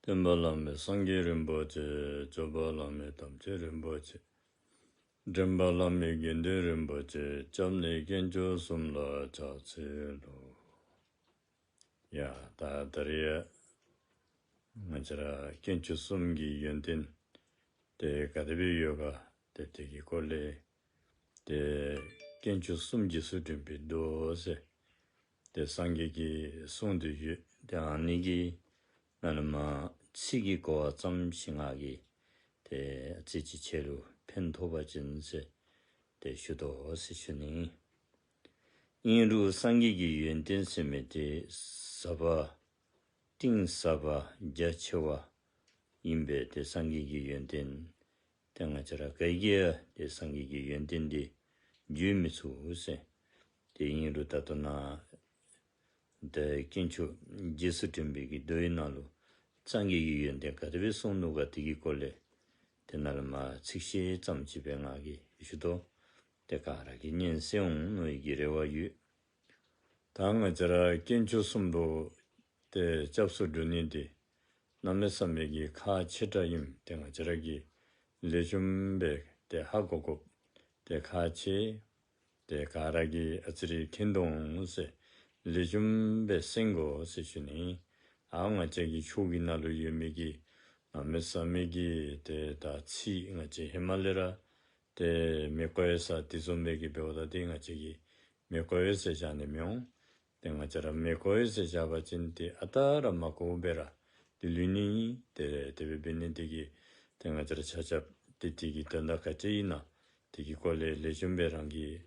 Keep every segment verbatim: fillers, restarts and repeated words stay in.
སྟོན་པ་བླ་མེད་སངས་རྒྱས་རིན་པོ་ཆེ། སྐྱོབ་པ་བླ་མེད་དམ་ཆོས་རིན་པོ་ཆེ། འདྲེན་པ་བླ་མེད་དགེ་འདུན་རིན་པོ་ཆེ། སྐྱབས་གནས་དཀོན་མཆོག་གསུམ་ལ་ཕྱག་འཚལ་ལོ། ཡ་ད་ད་རེས་ང་བཅས་ར་དཀོན་མཆོག་གསུམ་གྱི་ཡོན་ཏན་དེ་ག་དེ་སྦེ་ཡོད་ག། དེ་དེ་གི་སྐོར་ལས་དེ་དཀོན་མཆོག་གསུམ་རྗེས་སུ་དྲན་པའི་མདོ་ཟེར་དེ་སངས་རྒྱས་ཀྱིས་གསུངས་ཏེ་ཡོད། དེ་ཨ་ནི་གི་ནང་ལས་མར་ཚིག་གི་གོ་བ་ཙམ་ཞིག་ང་གིས་དེ་ཚིག་ཅིག་ཁྱེད་ལུ་ཕན་ཐོགས་པ་ཅིན་ཟེར་དེ་ཞུ་དོ་ཟེར་ཞུ་ནི། ཨིན་རུང་སངས་རྒྱས་ཀྱི་ཡོན་ཏན་ཟེར་མི་དེ་ཟབ་པ་གཏིང་ཟབ་པ་རྒྱ་ཆེ་བ་ཨིན་པས། དེ་སངས་རྒྱས་ཀྱི་ཡོན་ཏན་དེ་ང་བཅས་ར་ག་གིས་ཡང་དེ་སངས་རྒྱས་ཀྱི་ཡོན་ཏན་དེ་བརྗོད་མི་ཚུགས་ཟེར། དེ་ཨིན་རུང་ད་ལྟོ་ནཱ་དེ་དཀོན་མཆོག་རྗེས་སུ་དྲན་པའི་གི་མདོའི་ནང་ལུ་སངས་རྒྱས་ཀྱི་ཡོན་ཏན་ག་དེ་སྦེ་གསུངས་ནུག་ག། དེ་གི་སྐོར་ལས་དེ་ནང་ལས་མར་ཚིག་བཤད་ཙམ་ཅིག་སྦེ་ང་གིས་ཞུ་དོ། དེ་ག་ར་གིས་ཉན་གསན་འོང་མནོ་བའི་གི་རེ་བ་ཡོད། ད་ང་བཅས་ར་དཀོན་མཆོག་གསུམ་ལུ་དེ་སྐྱབས་སུ་འགྲོ་ནི་དེ་གནམ་མེད་ས་མེད་ཀྱི་ཁག་ཆེ་དྲགས་ཨིནམ་དེ་ང་བཅས་ར་གིས་ལེགས་ཤོམ་སྦེ་དེ་ཧ་གོ་དགོཔ་དེ་ཁག་ཆེ། དེ་ག་ར་གིས་ཨ་ཙི་རེ་མཁྱེན་དོ་འོང་ཟེར་ལེགས་ཤོམ་སྦེ་གསན་དགོ་ཟེར་ཞུ་ནི། ཨ་ང་བཅས་ཀྱི་ཆོས་ཀྱི་ནང་ལུ་ཡོད་མི་གི་གནམ་མེད་ས་མེད་ཀྱི་དེ་ད་ཚིག་ང་བཅས་ཧེ་མ་ལས་ར་དེ་མི་གོ་བའི་ས་དེ་བཟུམ་སྦེ་གི་འབདཝ་ད་དེ་ང་བཅས་ཀྱིས་མི་གོ་བས་ཟེར་བཞག་ནི་མི་འོང་། དེ་ང་བཅས་ར་མི་གོ་བས་ཟེར་བཞག་པ་ཅིན་དེ་ཨ་རྟག་ར་མ་གོཝ་སྦེ་ར་དེ་ལུས་ནི་ཨིན། དེ་དེ་སྦེ་འབད་ནི་དེ་གིས་དེ་ང་བཅས་ར་ཆ་ཁྱབ་དེ་དེ་གི་དོན་དག་ག་ཅི་ཨིན་ན་དེ་གི་སྐོར་ལས་ལེགས་ཤོམ་སྦེ་རང་གིས་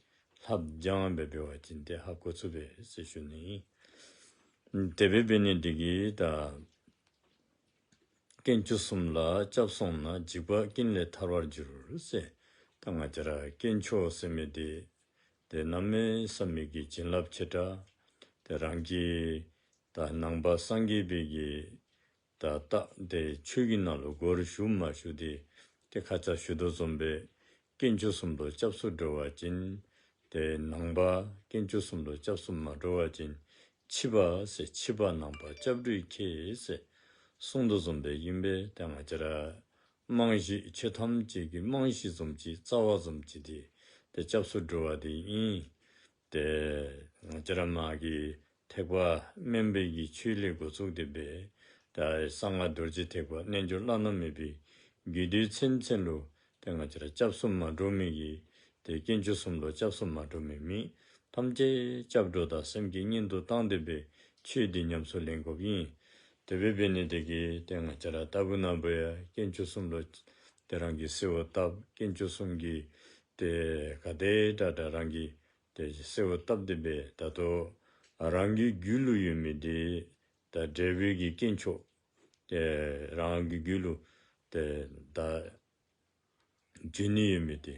ལྷབ་སྦྱང་སྦེ་འབད་བ་ཅིན་དེ་ཧ་གོ་ཚུགས་པས་ཟེར་ཞུ་ནི་ཨིན། དེ་སྦེ་འབད་ནི་དེ་གིས་ད་དཀོན་མཆོག་གསུམ་ལ་སྐྱབས་སོང་ན། འཇིགས་པ་ཀུན་ལས་ཐར་བར་འགྱུར་ཟེར། ད་ང་བཅས་ར་དཀོན་མཆོག་ཟེར་མི་དེ་དེ་གནམ་མེད་ས་མེད་ཀྱི་བྱིན་རླབས་ཆེ་དྲགས། དེ་རང་གི་ད་ནང་པ་སངས་རྒྱས་པའི་གི་ད་རྟགས་དེ་ཆོས་ཀྱི་ནང་ལུ་སྒོར་ཞུགས་མ་ཞུགས་དེ་དེ་ཁ་ཙ་ཞུ་དོ་བཟུམ་སྦེ་དཀོན་མཆོག་གསུམ་ལུ་སྐྱབས་སུ་འགྲོ་བ་ཅིན་དེ་ནང་པ་དཀོན་མཆོག་གསུམ་ལུ་སྐྱབས་སུ་མ་འགྲོ་བ་ཅིན་ཕྱི་པ་ཟེར་ཕྱི་པ་ནང་པ་སྐྱབས་འགྲོའི་ཁྱད་ཟེར་གསུངས་དོ་བཟུམ་སྦེ་ཨིན་པས། དེ་ང་བཅས་ར་རྨང་གཞི་ཆོས་ཐམས་ཅད་ཀྱི་རྨང་གཞི་བཟུམ་ཅིག་རྩ་བ་བཟུམ་ཅིག་དེ་དེ་སྐྱབས་སུ་འགྲོ་བ་དེ་ཨིན། དེ་ང་བཅས་ར་མ་གི་ཐེག་པ་དམན་པའི་གི་ཆོས་ལས་འགོ་བཙུགས་ཏེ་སྦེ་ད་གསང་སྔགས་རྡོ་རྗེ་ཐེག་པ་རྣལ་འབྱོར་བླ་ན་མེད་པའི་རྒྱུད་སྡེ་ཚུན་ཚོད་ལུ་དེ་ང་བཅས་ར་སྐྱབས་སུ་མ་འགྲོ་མི་གི་དེ་དཀོན་མཆོག་གསུམ་ལུ་སྐྱབས་སུ་མ་འགྲོ་མི་མི་ཐམས་ཅད་སྐྱབས་འགྲོ་དང་སེམས་བསྐྱེད་སྔོན་དུ་བཏང་སྟེ་སྦེ་ཆོས་འདི་ཉམས་སུ་ལེན་དགོཔ་ཨིན། དེ་སྦེ་འབད་ནི་དེ་གིས་དེ་ང་བཅས་ར་ལྟ་བུ་ན་བུ་ཡང་དཀོན་མཆོག་གསུམ་ལུ་དེ་རང་གིས་གསོལཝ་བཏབ། དཀོན་མཆོག་གསུམ་གྱིས་དེ་ག་དེ་དྲག་དྲག་རང་གིས་དེ་གསོལཝ་བཏབ་སྟེ་སྦེ་ད་ལྟོ་རང་གི་རྒྱུད་ལུ་ཡོད་མི་དེ་ད་འབྲས་བུའི་གི་དཀོན་མཆོག་དེ་རང་གི་རྒྱུད་ལུ་དེ་ད་འབྱོན་ནི་ཡོད་མི་དེ་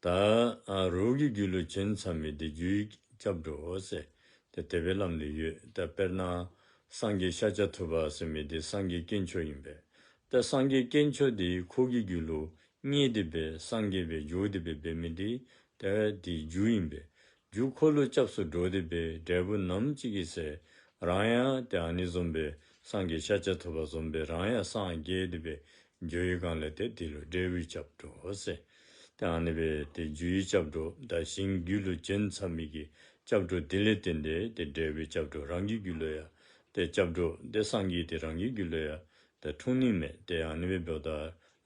ད་ཨ་རོགས་ཀྱི་རྒྱུད་ལུ་བྱོན་ཚར་མི་དེ་རྒྱུའི་སྐྱབས་འགྲོ་ཟེར་དེ་དེ་སྦེ་ལམ་ལུགས་ཡོད། ད་དཔེར་ན་སངས་རྒྱས་ཤཱཀྱ་ཐུབ་པ་ཟེར་མི་དེ་སངས་རྒྱས་དཀོན་མཆོག་ཨིན་པས། ད་སངས་རྒྱས་དཀོན་མཆོག་དེ་ཁོ་གི་རྒྱུད་ལུ་བརྙེས་ཏེ་སྦེ་སངས་རྒྱས་སྦེ་འགྱུར་ཏེ་སྦེ་འབད་མི་དེ་ད་དེ་རྒྱུ་ཨིན་པས། རྒྱུ་ཁོ་ལུ་སྐྱབས་སུ་འགྲོ་སྟེ་སྦེ་འབྲས་བུ་ནམ་ཅིག་གི་ཚེ་རང་ཡང་དེ་ཨ་ནི་བཟུམ་སྦེ་སངས་རྒྱས་ཤཱཀྱ་ཐུབ་པ་བཟུམ་སྦེ་རང་ཡང་སངས་རྒྱས་ཏེ་སྦེ་འགྱོ་བའི་སྒང་ལས་དེ་དེ་ལུ་འབྲས་བུའི་སྐྱབས་འགྲོ་ཟེར། དེ་ཨ་ནི་སྦེ་དེ་རྒྱུའི་སྐྱབས་འགྲོ་ད་གཞན་རྒྱུད་ལུ་བྱོན་ཚར་མི་གི་སྐྱབས་འགྲོ་དེ་ལས་བརྟེན་ཏེ་དེ་འབྲས་བུའི་སྐྱབས་འགྲོ་རང་གི་རྒྱུད་ལུ་ཡང་དེ་སྐྱབས་འགྲོ་དེ་སངས་རྒྱས་དེ་རང་གི་རྒྱུད་ལུ་ཡང་དེ་འཁྲུངས་ནི་མས། དེ་ཨ་ནི་སྦེ་འབདཝ་ད་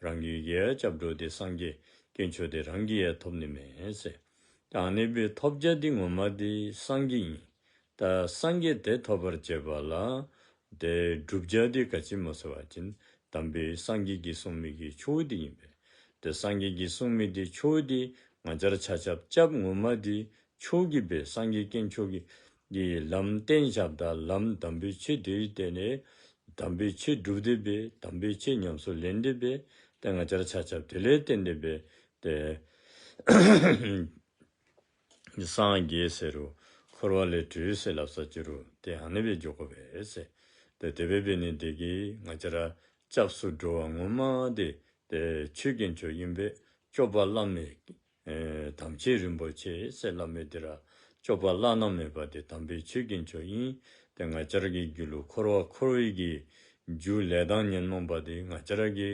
རང་གི་ཡང་སྐྱབས་འགྲོ་དེ་སངས་རྒྱས་དཀོན་མཆོག་དེ་རང་གིས་ཡང་ཐོབ་ནི་མས་ཟེར། ད་ཨ་ནི་སྦེ་ཐོབ་བྱ་དེ་ངོ་མ་དེ་སངས་རྒྱས་ཨིན། ད་སངས་རྒྱས་དེ་ཐོབ་པར་བྱེད་པ་ལ་དེ་བསྒྲུབ་བྱ་དེ་ག་ཅི་སྨོ་ཟེར་བ་ཅིན་དམ་པའི་སངས་རྒྱས་ཀྱིས་གསུངས་མི་གི་ཆོས་དེ་ཨིན་པས། དེ་སངས་རྒྱས་ཀྱིས་གསུངས་མི་དེ་ཆོས་དེ་ང་བཅས་ར་ཆ་ཁྱབ་སྐྱབས་ངོ་མ་དེ་ཆོས་ཀྱིས་སྦེ་སངས་རྒྱས་དཀོན་མཆོག་གིས་ཀྱི་ལམ་བསྟན་བཞགཔ་ད་ལམ་དམ་པའི་ཆོས་དེ་བསྟན་ནས་དམ་པའི་ཆོས་སྒྲུབ་སྟེ་སྦེ་དམ་པའི་ཆོས་ཉམས་སུ་ལེན་ཏེ་སྦེ་དེ་ང་བཅས་ར་ཆ་ཁྱབ་དེ་ལས་བརྟེན་ཏེ་སྦེ་དེ་སངས་རྒྱས་ཟེར་རུང་འཁོར་བ་ལས་གྲོལ་ཟེར་སླབ་ས་ཅིག་རུང་དེ་ཨ་ནི་སྦེ་འགྱོ་དགོ་པས་ཟེར། དེ་དེ་སྦེ་འབད་ནི་དེ་གིས་ང་བཅས་ར་སྐྱབས་སུ་འགྲོ་བ་ངོ་མ་དེ་དེ་ཆོས་དཀོན་མཆོག་ཨིན་པས། སྐྱོབ་པ་བླ་མེད་ཨེ་དམ་ཆོས་རིན་པོ་ཆེ་ཟེར་སླབ་མི་དེ་ར་སྐྱོབ་པ་བླ་ན་མེད་པ་དེ་དམ་པའི་ཆོས་དཀོན་མཆོག་ཨིན། དེ་ང་བཅས་ར་གི་རྒྱུད་ལུ་འཁོར་བ་འཁོར་བའི་གི་ རྒྱུ་ལས་དང་ཉོན་མོངས་པ་དེ་ང་བཅས་ར་གི་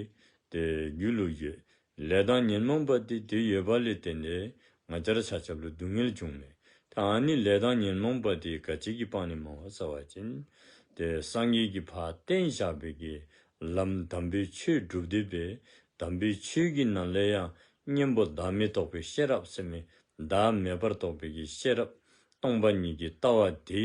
ཏེ་རྒྱུད་ལུ་ཡོད། ལས་དང་ཉོན་མོངས་པ་དེ་དེ་ཡོད་པ་ལས་བརྟེན་ཏེ་ང་བཅས་ར་ཆ་ཁྱབ་ལུ་སྡུག་བསྔལ་བྱུངམ་མས། ད་ཨ་ནི་ལས་དང་ཉོན་མོངས་པ་དེ་ག་ཅི་གིས་སྤང་ནི་སྨོ་ཟེར་བ་ཅིན་ཏེ་སངས་རྒྱས་ཀྱིས་ཕར་བསྟན་བཞག་པའི་གི་ལམ་དམ་པའི་ཆོས་སྒྲུབ་སྟེ་སྦེ་དམ་པའི་ཆོས་ཀྱི་ནང་ལས་ཡང་གཉེན་པོ་བདག་མེད་རྟོགས་པའི་ཤེས་རབ་ཟེར་མི་བདག་མེད་པར་རྟོགས་པའི་གི་ཤེས་རབ་སྟོང་པ་ཉིད་ཀྱི་ལྟ་བ་དེ་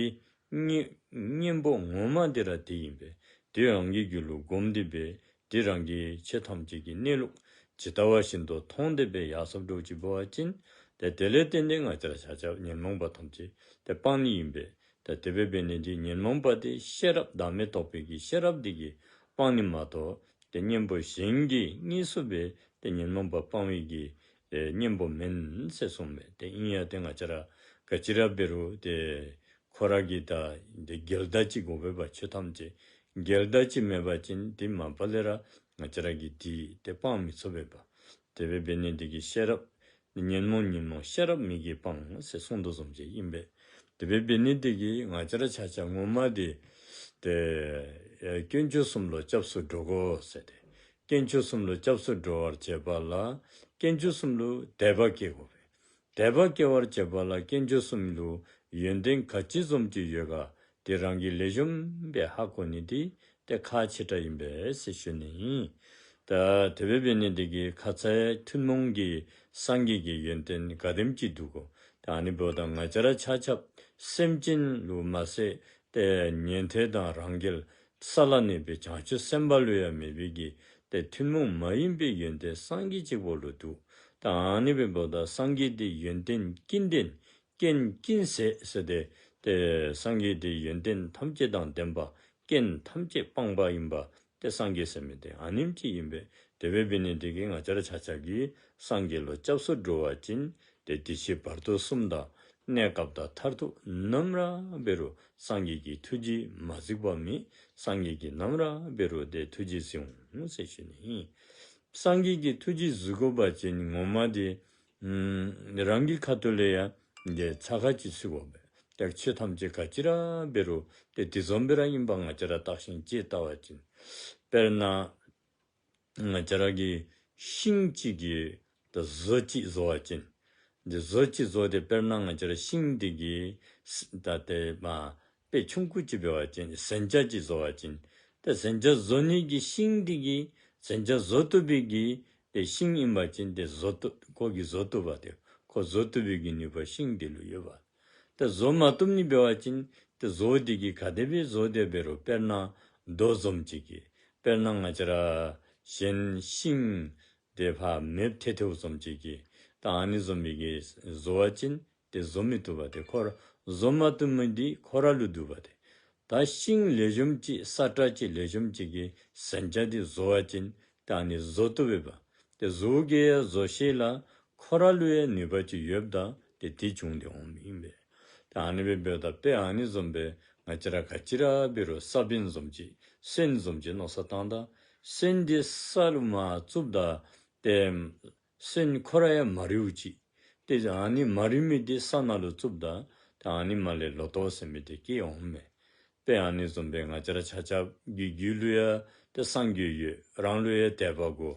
གཉེན་གཉེན་པོ་ངོ་མ་དེ་ར་དེ་ཨིན་པས། དེ་རང་གི་རྒྱུད་ལུ་བསྒོམས་ཏེ་སྦེ་དེ་རང་གི་ཆོས་ཐམས་ཅད་ཀྱི་གནས་ལུགས་ཇི་ལྟ་བ་བཞིན་དུ་མཐོང་སྟེ་སྦེ་ཡར་སོཔ་འགྱོ་ཅི་འབད་བ་ཅིན་ཏེ་དེ་ལས་བརྟེན་ཏེ་ང་བཅས་ར་ཆ་ཁྱབ་ཉོན་མོངས་པ་ཐམས་ཅད་ཏེ་སྤང་ནི་ཨིན་པས། ད་དེ་སྦེ་འབད་ནི་དེ་ཉོན་མོངས་པ་དེ་ཤེས་རབ་བདག་མེད་རྟོགས་པའི་གི་ཤེས་རབ་དེ་གིས་སྤང་ནི་མ་གཏོགས་ཏེ་གཉེན་པོ་གཞན་གྱིས་དངོས་སུ་སྦེ་ཏེ་ཉོན་མོངས་པ་སྤང་བའི་གི་ཨེ་གཉེན་པོ་མེན་ཟེར་གསུངས་པས། ཏེ་ཨིན་ཡང་ཏེ་ང་བཅས་ར་ག་ཅི་ར་འབད་རུང་ཏེ་ཁོ་ར་གིས་ད་འདི་འགལ་ཟླ་ཅིག་དགོ་པས་པ། ཆོས་ཐམས་ཅད་འགལ་ཟླ་ཅིག་མེད་པ་ཅིན་དེ་མ་པ་ལས་ར་ང་བཅས་ར་གིས་དེ་ཏེ་སྤང་མི་ཚུགས་པས་པ། དེ་སྦེ་འབད་ནི་དེ་གིས་ཤེས་རབ་ཉོན་མོངས་ཉོན་མོངས་ཤེས་རབ་མིག་གིས་སྤང་ཟེར་གསུངས་དོ་བཟུམ་ཅིག་ཨིན་པས། དེ་སྦེ་འབད་ནི་དེ་གིས་ང་བཅས་ར་ཆ་ཁྱབ་ངོ་མ་དེ་ཏེ་ཨེ་དཀོན་མཆོག་གསུམ་ལུ་སྐྱབས་སུ་འགྲོ་དགོ་ཟེར་ཏེ། དཀོན་མཆོག་གསུམ་ལུ་སྐྱབས་སུ་འགྲོ་བར་བྱེད་པ་ལ་དཀོན་མཆོག་གསུམ་ལུ་དད་པ་སྐྱེ་དགོ་པས། དད་པ་སྐྱེ་བར་བྱེད་པ་ལ་དཀོན་མཆོག་གསུམ་ལུ་ཡོན་ཏན་ག་ཅི་བཟུམ་ཅིག་ཡོད་ག་དེ་རང་གིས་ལེགས་ཤོམ་སྦེ་ཧ་གོ་ནི་དེ་ཏེ་ཁག་ཆེ་དྲགས་ཨིན་པས་ཟེར་ཞུ་ནི་ཨིན། ད་དེ་སྦེ་འབད་ནི་དེ་གིས་ཁ་ཙ་ཐུན་མོང་གི་སངས་རྒྱས་ཀྱི་ཡོན་ཏན་ག་དེམ་ཅིག་འདུག་གོ། ད་ཨ་ནི་འབདཝ་ད་ང་བཅས་ར་ཆ་ཁྱབ་སེམས་ཅན་ལུ་མ་ཟད་ཏེ་ཉན་ཐོས་དང་རང་རྒྱལ་ས་ལ་གནས་པའི་བྱང་ཆུབ་སེམས་དཔའ་ལུ་ཡང་མེད་པའི་གི་ཏེ་ཐུན་མོང་མ་ཡིན་པའི་ཡོན་ཏན་སངས་རྒྱས་གཅིག་པོ་ལུ་འདུག། ད་ཨ་ནི་སྦེ་འབདཝ་ད་སངས་རྒྱས་དེ་ཡོན་ཏན་ཀུན་ལྡན་རྐྱེན་ཀུན་ཟད་ཟེར་ཏེ་ཏེ་སངས་རྒྱས་དེ་ཡོན་ཏན་ཐམས་ཅད་དང་ལྡན་པ་རྐྱེན་ཐམས་ཅད་སྤངས་པ་ཨིན་པ་ཏེ་སངས་རྒྱས་ཟེར་མི་དེ་ཨ་ནེམ་ཅིག་ཨིན་པས། དེ་སྦེ་འབད་ནི་དེ་གིས་ང་བཅས་ར་ཆ་ཁྱབ་ཀྱིས་སངས་རྒྱས་ལུ་སྐྱབས་སུ་འགྲོ་བ་ཅིན་ཏེ་འདི་ཕྱི་བར་དོ་གསུམ་དང་གནས་སྐབས་དང་མཐར་ཐུག་ནམ་ར་འབད་རུང་སངས་རྒྱས་ཀྱི་ཐུགས་རྗེ་མ་གཟིགས་པ་མེད། སངས་རྒྱས་ཀྱིས་ནམ་ར་འབད་རུང་ཏེ་ཐུགས་རྗེ་གཟིགས་འོང་ཟེར་ཞུ་ནི་ཨིན། སངས་རྒྱས་ཀྱི་ཐུགས་རྗེ་གཟིགས་དགོ་པ་ཅིན་ངོ་མ་དེ་ཨམ་རང་གི་ཁ་ཐུག་ལས་ཡང་འདི་ཚ་ཁ་ཅིག་ཚུད་དགོ་པས། ཏེ་ཆོས་ཐམས་ཅད་ག་ཅི་ར་འབད་རུང་ཏེ་དེ་བཟུམ་སྦེ་ར་ཨིན་པ་ང་བཅས་ར་བརྟག་ཞིང་དཔྱད་བལྟ་བ་ཅིན་དཔེར་ན་ང་བཅས་ར་གིས་ཤིང་ཅིག་གི་ད་བཟོ་ཅིག་བཟོ་བ་ཅིན་འདི་བཟོ་ཅིག་བཟོ་སྟེ་དཔེར་ན་ང་བཅས་ར་ཤིང་འདི་གི་ད་ཏེ་མ་དཔེ་ཆུང་ཀུ་ཅིག་འབད་བ་ཅིན་ཟན་ཆ་ཅིག་བཟོ་བ་ཅིན་ཏེ་ཟན་ཆ་བཟོ་ནི་གི་ཤིང་འདི་གི་ཟན་ཆ་བཟོ་བཏུབ་པའི་གི་ཏེ་ཤིང་ཨིན་པ་ཅིན་ཏེ་བཟོ་བཏུབ་ཁོ་གིས་བཟོ་བཏུབ་པ་ཏེ་ཁོ་བཟོ་བཏུབ་པའི་གི་ནུས་པ་ཤིང་འདི་ལུ་ཡོད་པ། ཏེ་བཟོ་མ་བཏུབ་ནི་འབད་བ་ཅིན་ཏེ་བཟོ་འདི་གིས་ག་དེ་སྦེ་བཟོ་སྟེ་འབད་རུང་དཔེར་ན་རྡོ་བཟུམ་ཅིག་གིས་དཔེར་ན་ང་བཅས་ར་གཞན་ཤིང་དེ་ཕར་མེདཔ་ཐལ་ཐལཝ་བཟུམ་ཅིག་གིས་ད་ཨ་ནི་བཟུམ་མའི་གི་བཟོ་བ་ཅིན་ཏེ་བཟོ་མི་བཏུབ་པ་ཏེ་ཁོ་ར་བཟོ་མ་བཏུབ་མི་འདི་ཁོ་ར་ལུ་འདུག་པ་ཏེ། ད་ཤིང་ལེགས་ཤོམ་ཅིག་ས་ཀྲག་ཅིག་ལེགས་ཤོམ་ཅིག་གི་ཟན་ཆ་འདི་བཟོ་བ་ཅིན་ད་ཨ་ནི་བཟོ་བཏུབ་པས་པ། ཏེ་བཟོ་གི་ཡང་བཟོ་ཤེས་ལ་ཁོ་ར་ལུ་ཡང་ནུས་པ་ཅིག་ཡོདཔ་ད་ཏེ་དེ་བྱུང་སྟེ་འོངམ་ཨིན་པས། ད་ཨ་ནི་སྦེ་འབདཝ་ད་དཔེ་ཨ་ནི་བཟུམ་སྦེ་ང་བཅས་ར་ག་ཅི་ར་འབད་རུང་ས་བོན་བཟུམ་ཅིག་སོན་བཟུམ་ཅིག་མནོ་བསམ་བཏངམ་ད་སོན་འདི་ས་ལུ་མར་བཙུགསཔ་ད་ཏེ་སོན་ཁོ་ར་ཡང་མ་རུལཝ་ཅིག། ཏེ་ཨ་ནི་མ་རུལ་མི་འདི་ས་ནང་ལུ་བཙུགསཔ་ད་ཏེ་ཨ་ནི་མར་ལས་ལོ་ཐོག་ཟེར་མི་འདི་སྐྱེ་འོངམ་མས། དཔེ་ཨ་ནི་བཟུམ་སྦེ་ང་བཅས་ར་ཆ་ཁྱབ་ཀྱི་རྒྱུད་ལུ་ཡང་ཏེ་སངས་རྒྱས་ཡོད། རང་ལུ་ཡང་དད་པ་དགོ།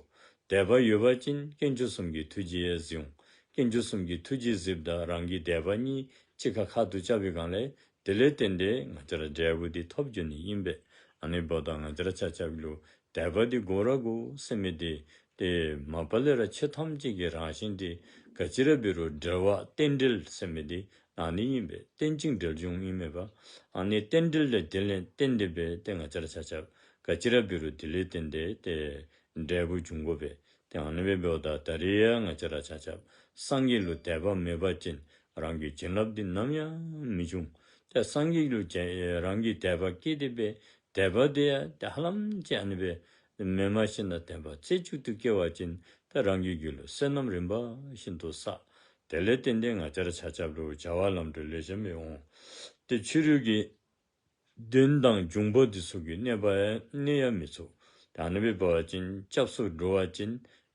དད་པ་ཡོད་པ་ཅིན་དཀོན་མཆོག་གསུམ་གྱི་ཐུགས་རྗེ་ཡང་གཟིགས་འོང་། དཀོན་མཆོག་གསུམ་གྱི་ཐུགས་རྗེ་གཟིགསཔ་ད་རང་གི་དད་པ་གཉིས་གཅིག་ཁར་ཁ་ཐུག་རྐྱབ་པའི་སྒང་ལས་དེ་ལས་བརྟེན་ཏེ་ང་བཅས་ར་འབྲས་བུ་འདི་ཐོབ་འགྱོ་ནི་ཨིན་པས། ཨ་ནི་འབདཝ་ད་ང་བཅས་ར་ཆ་ཁྱབ་ལུ་དད་པ་འདི་དགོ་ར་དགོ་ཟེར་མི་འདི་ཏེ་མ་པ་ལས་ར་ཆོས་ཐམས་ཅད་ཀྱི་རང་བཞིན་འདི་ག་ཅི་ར་འབད་རུང་འབྲེལ་བ་རྟེན་འབྲེལ་ཟེར་མི་འདི་ཨ་ནི་ཨིན་པས། རྟེན་ཅིང་འབྲེལ་འབྱུང་ཨིན་མས་པ། ཨ་ནི་རྟེན་འབྲེལ་ལས་དེ་ལས་བརྟེན་ཏེ་སྦེ་ཏེ་ང་བཅས་ར་ཆ་ཁྱབ་ག་ཅི་ར་འབད་རུང་དེ་ལས་བརྟེན་ཏེ་ཏེ་འབྲས་བུ་འབྱུང་དགོ་པས། ཏེ་ཨ་ནི་སྦེ་འབདཝ་ད་ད་རེས་ཡང་ང་བཅས་ར་ཆ་ཁྱབ་སངས་རྒྱས་ལུ་དད་པ་མེད་པ་ཅིན་རང་གི་བྱིན་རླབས་འདི་ནམ་ཡང་མི་འབྱུང་། ཏེ་སངས་རྒྱས་ལུ་རང་གི་དད་པ་བསྐྱེད་དེ་སྦེ་དད་པ་དེ་ཡང་ཏེ་ཧ་ལམ་ཅིག་ཨ་ནི་སྦེ་མེནམ་ཤེས་ན་དད་པ་རྩེ་གཅིག་ཏུ་སྐྱེ་བ་ཅིན་ཏེ་རང་གི་རྒྱུད་ལུ་བསོད་ནམས་རིམ་པ་བཞིན་དུ་བསགས། དེ་ལས་བརྟེན་ཏེ་ང་བཅས་ར་ཆ་ཁྱབ་ལུ་བྱ་བ་ལམ་འགྲོ་ལེགས་ཤོམ་སྦེ་འོང་། ཏེ་ཕྱི་རོལ་གྱི་གདོན་དང་འབྱུང་པོ་འདི་ཚུ་གིས་གནོད་པ་ཡང་གནོད་ཡང་མི་ཚུགས། ད་ཨ་ནི་སྦེ་འབད་བ་ཅིན་སྐྱབས་སུ་འགྲོ་བ་ཅིན་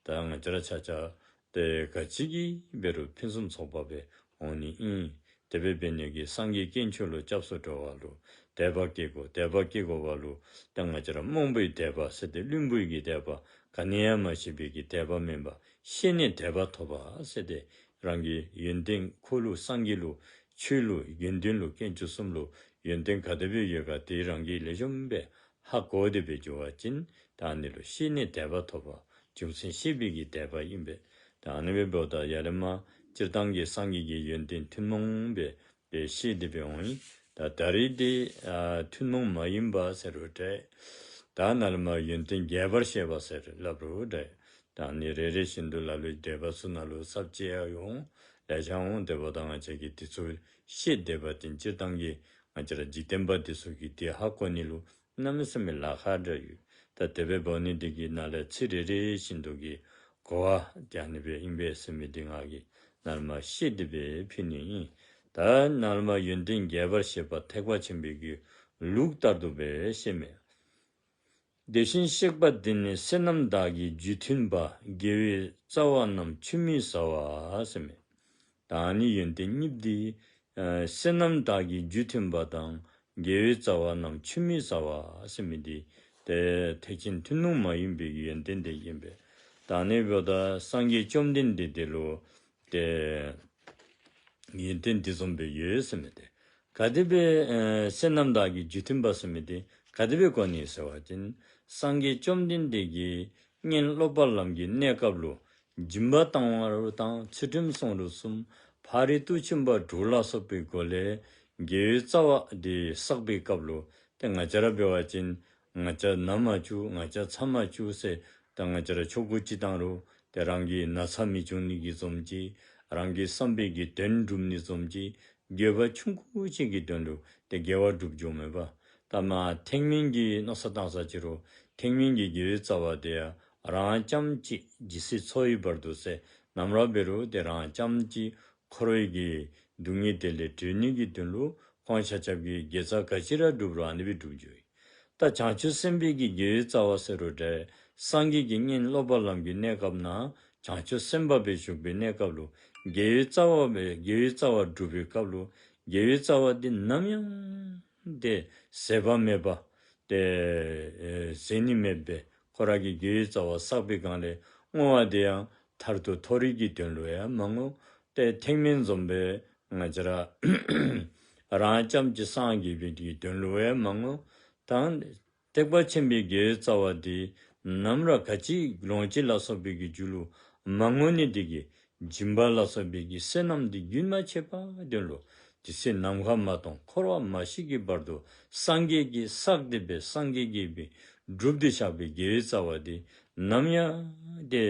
ད་ང་བཅས་ར་ཆ་ཁྱབ་ཏེ་ག་ཅི་གིས་འབད་རུང་ཕུན་སུམ་ཚོགས་པ་སྦེ་འོང་ནི་ཨིན། དེ་སྦེ་འབད་ནི་གིས་སངས་རྒྱས་དཀོན་མཆོག་ལུ་སྐྱབས་སུ་འགྲོ་བ་ལུ་ དད་པ་སྐྱེ་དགོ། དད་པ་སྐྱེ་དགོ་པ་ལུ་ཏེ་ང་བཅས་ར་རྨོངས་པའི་དད་པ་ཟེར་ཏེ་བླུན་པོའི་གི་དད་པ་ག་ནི་ཡང་མ་ཤེས་པའི་གི་དད་པ་མེན་པར་ཤེས་ནས་དད་པ་ཐོབ་པ་ཟེར་ཏེ་རང་གི་ཡོན་ཏན་འཁོར་ལུ་སངས་རྒྱས་ལུ་ཆོས་ལུ་དགེ་འདུན་ལུ་དཀོན་མཆོག་གསུམ་ལུ་ཡོན་ཏན་ག་དེ་སྦེ་ཡོད་ག་དེ་རང་གིས་ལེགས་ཤོམ་སྦེ་ཧ་གོ་སྟེ་སྦེ་འགྱོ་བ་ཅིན་ད་ཨ་ནི་ལུ་ཤེས་ནས་དད་པ་ཐོབ་པ་རྒྱུ་མཚན་ཤེས་པའི་གི་དད་པ་ཨིན་པས། ད་ཨ་ནི་སྦེ་འབདཝ་ད་ཡར་ལས་མར་སྤྱིར་བཏང་གི་སངས་རྒྱས་ཀྱི་ཡོན་ཏན་ཐུན་མོང་སྦེ་སྦེ་ཤེས་ཏེ་སྦེ་འོང་ཡི། ད་ད་རིས་འདི་ཨ་ཐུན་མོང་མ་ཡིན་པ་ཟེར་རུང་འདྲ། ད་ནཱ་ལས་མར་ཡོན་ཏན་རྒྱས་པར་བཤད་པ་ཟེར་སླབ་རུང་འདྲ། ད་ཨ་ནི་རེ་རེ་བཞིན་དུ་ལ་ལུ་འགྲེལ་པ་ཚུ་ནང་ལུ་ཚབ་ཅིག་ཡང་ཡོད། ལེ་ཤ་འོང་། དེ་འབདཝ་ད་ང་བཅས་ཀྱིས་དེ་ཚུ་བཤད་སྡོད་པ་ཅིན་སྤྱིར་བཏང་གི་ང་བཅས་ར་འཇིག་རྟེན་པ་འདི་ཚུ་གིས་དེ་ཧ་གོ་ནི་ལུ་གནམ་མེད་ས་མེད་ལཱ་ཁག་འདྲ་ཡོད། ད་དེ་སྦེ་འབད་ནི་འདི་གིས་ནཱ་ལས་ཚིག་རེ་རེ་བཞིན་དུ་གི་གོ་བ་དེ་ཨ་ནི་སྦེ་ཨིན་པས་ཟེར་མི་འདི་ང་གིས་ནཱ་ལས་མར་བཤད་དེ་སྦེ་ཕུལ་ནི་ཨིན། ད་ནཱ་ལས་མར་ཡོན་ཏན་རྒྱས་པར་བཤད་པ་ཐེག་པ་ཆེན་པོའི་གི་ལུགས་ལྟར་དུ་སྦེ་བཤད་མས། དེ་བཞིན་གཤེགས་པ་འདི་ནི་བསོད་ནམས་དག་གི་རྒྱུ་མཐུན་པ། དགེ་བའི་རྩ་བ་རྣམས་ཆུད་མི་ཟ་བ་ཟེར་མས། ད་ཨ་ནི་ཡོན་ཏན་གཉིས་འདི་ཨ་བསོད་ནམས་དག་གི་རྒྱུ་མཐུན་པ་དང་དགེ་བའི་རྩ་བ་རྣམས་ཆུད་མི་ཟ་བ་ཟེར་མི་འདི་ཏེ་ཐེག་ཆེན་ཐུན་མོང་མ་ཡིན་པའི་ཡོན་ཏན་འདི་ཨིན་པས། ད་ཨ་ནི་འབདཝ་ད་སངས་རྒྱས་བཅོམ་ལྡན་འདས་འདི་ལུ་ཏེ་ཡོན་ཏན་འདི་བཟུམ་སྦེ་ཡོད་ཟེར་མི་འདི་ག་དེ་སྦེ་ཨ་བསོད་ནམས་དག་གི་རྒྱུ་མཐུན་པ་ཟེར་མི་འདི་ག་དེ་སྦེ་གོ་ནི་ཟེར་བ་ཅིན་སངས་རྒྱས་བཅོམ་ལྡན་འདས་ཀྱིས་སྔོན་སློབ་པ་ལམ་གྱི་གནས་སྐབས་ལུ་སྦྱིན་པ་བཏང་བ་རུང་དང་ཚུལ་ཁྲིམས་སྲུང་རུང་གསུམ་ཕ་རོལ་ཏུ་ཕྱིན་པ་དྲུག་ལ་སོགས་པའི་སྒོ་ལས་དགེ་བའི་རྩ་བ་འདི་བསགས་པའི་སྐབས་ལུ་ཏེ་ང་བཅས་ར་འབད་བ་ཅིན་ང་བཅས་ན་མ་བཅུག་ང་བཅས་ཚ་མ་བཅུག་ཟེར་ད་ང་བཅས་ར་ཆོ་ག་ཅིག་བཏང་རུང་ཏེ་རང་གི་ན་ཚ་མི་འབྱུང་ནི་གི་བཟུམ་ཅིག་རང་གི་བསམ་པའི་གི་དོན་འགྲུབ་ནི་བཟུམ་ཅིག་དགེ་བ་ཆུང་ཀུ་ཅིག་གི་དོན་ལུ་ཏེ་དགེ་བ་སྒྲུབ་འགྱོཝ་མས་པ། ད་མ་ཐེག་དམན་གྱི་མནོ་བསམ་བཏང་ས་ཅིག་རུང་ཐེག་དམན་གྱི་དགེ་བའི་རྩ་བ་དེ་ཡང་རང་རྐྱངམ་གཅིག་ཇི་སྲིད་འཚོ་ཡི་བར་དུ་ཟེར་ནམ་ར་འབད་རུང་ཏེ་རང་རྐྱངམ་གཅིག་འཁོར་བའི་གི་སྡུག་བསྔལ་དེ་ལས་གྲོལ་ནི་གི་དོན་ལུ་ཁོང་ཆ་ཁྱབ་ཀྱིས་དགེ་རྩ་ག་ཅི་ར་སྒྲུབ་རུང་ཨ་ནི་སྦེ་སྒྲུབ་འགྱོ་ཡི། ད་བྱང་ཆུབ་སེམས་དཔའི་གི་དགེ་བའི་རྩ་བ་ཟེར་རུང་འདྲ། སངས་རྒྱས་ཀྱིས་སྔོན་སློབ་པ་ལམ་གྱི་གནས་སྐབས་ན་བྱང་ཆུབ་སེམས་དཔའ་སྦེ་བཞུགས་པའི་གནས་སྐབས་ལུ་དགེ་བའི་རྩ་བ་སྦེ་དགེ་བའི་རྩ་བ་སྒྲུབ་པའི་སྐབས་ལུ་དགེ་བའི་རྩ་བ་འདི་ནམ་ཡང་ཏེ་ཟད་པ་མེད་པ་ཏེ་ཨེ་ཟད་ནི་མེད་པའི་ཁོ་ར་གི་དགེ་བའི་རྩ་བ་བསགས་པའི་སྒང་ལས་བསྔོ་བ་དེ་ཡང་མཐར་ཐུག་མཐོ་རིས་ཀྱི་དོན་ལུ་ཡང་མ་བསྔོ། ཏེ་ཐེག་དམན་བཟུམ་སྦེ་ང་བཅས་ར་རང་རྐྱངམ་གཅིག་སངས་རྒྱས་པའི་གི་དོན་ལུ་ཡང་མ་བསྔོ། ད་ཐེག་པ་ཆེན་པོའི་དགེ་བའི་རྩ་བ་འདི་ནམ་ར་ག་ཅི་ལོངས་སྤྱོད་ལ་སོགས་པའི་གི་རྒྱུ་ལུ་མ་བསྔོ་ནི་འདི་གིས་སྦྱིན་པ་ལ་སོགས་པའི་གི་བསོད་ནམས་འདི་རྒྱུན་མ་ཆད་པ་དོན་ལུ་དེ་ཚེ་ནམ་མཁའ་མ་སྟོང་འཁོར་བ་མ་ཞིག་གི་བར་དུ་སངས་རྒྱས་ཀྱིས་བསགས་ཏེ་སྦེ་སངས་རྒྱས་ཀྱིས་སྦེ་སྒྲུབ་སྟེ་བཞག་པའི་དགེ་བའི་རྩ་བ་འདི་ནམ་ཡང་ཏེ་